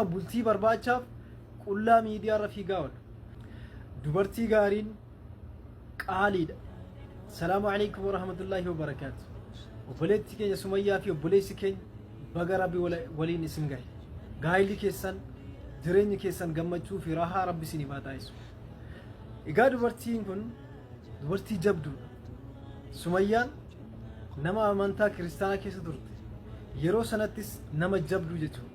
Bultii barbaachaaf qullaa miidiyaarra fiigaa oolu. Dubartii gaariin qaaliidha. Salaamu alaikum warahmatullaahi wabarakaatu. Obboleetti keenya Sumayyaa fi obboleessi keenya baga Rabbi waliin isin gahe. Gaa'illi keessan, jireenyi keessan gammachuu fi raahaa Rabbi isiniif haa taasisu. Egaa dubartiin kun dubartii jabduudha. Sumayyaan nama amantaa kiristaanaa keessa turte. Yeroo sanattis nama jabduu jechuudha.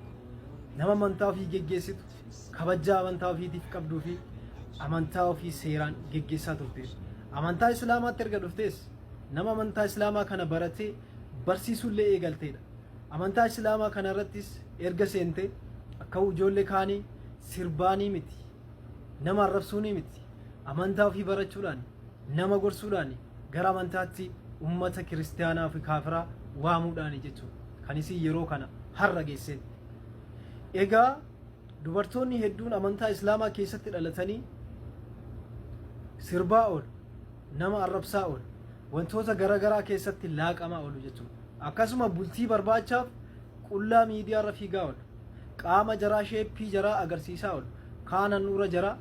Nama amantaa ofii geggeessitu, kabajaa amantaa ofiitiif qabduu fi amantaa ofii seeraan geggeessaa turte. Amantaa Islaamaatti erga dhuftees nama amantaa Islaamaa kana baratee barsiisuullee eegalteedha. Amantaa Islaamaa kana irrattis erga seente akka ijoollee kaanii sirbaanii miti, nama arrabsuunii miti, amantaa ofii barachuudhaan, nama gorsuudhaan gara amantaatti ummata kiristiyaanaa fi kaafiraa waamuudhaani jechuudha. Kan isin yeroo kana har'a geesseen. Egaa dubartoonni hedduun amantaa Islaamaa keessatti dhalatanii sirbaa oolu, nama arrabsaa oolu, wantoota garaagaraa keessatti laaqamaa oolu jechuudha. Akkasuma bultii barbaachaaf qullaa miidiyaarra fiigaa oolu. Qaama jaraa sheeppii jaraa agarsiisaa oolu. Kaan handhuura jaraa,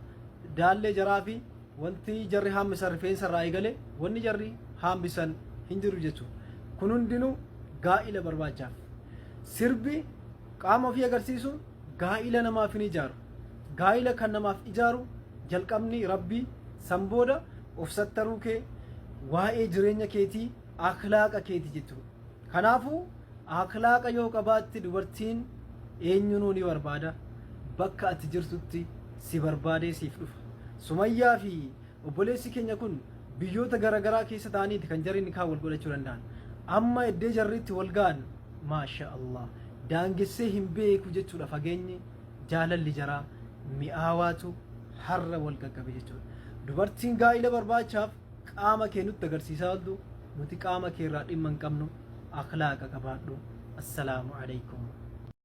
daallee jaraa fi wanti jarri haambisan rifeensa irraa eegale wanni jarri haambisan hin jiru jechuudha. Kun hundinuu gaa'ila barbaachaaf. Sirbi qaama ofii agarsiisuun gaa'ila namaaf hin ijaaru. Gaa'ila kan namaaf ijaaru jalqabni Rabbii san booda of sattaruu kee waa'ee jireenya keetii akhlaaqa keetii jechuudha. Kanaafuu akhlaaqa yoo qabaatte dubartiin eenyunuu ni barbaada. Bakka ati jirtutti si barbaadee siif dhufa. Sumayyaa fi obboleessi keenya kun biyyoota garaagaraa keessa ta'aniiti kan jarri nikaa wal godhachuu danda'an. Amma iddee jarri itti wal ga'an maasha Allah daangessee hin beeku jechuudha fageenyi jaalalli jaraa mi'aawaatu har'a wal qaqqabe jechuudha. Dubartiin gaa'ila barbaachaaf qaama kee nutti agarsiisaa ooltu nuti qaama kee irraa dhimma hin qabnu akhlaaqa qabaadhu. Assalaamu alaikum.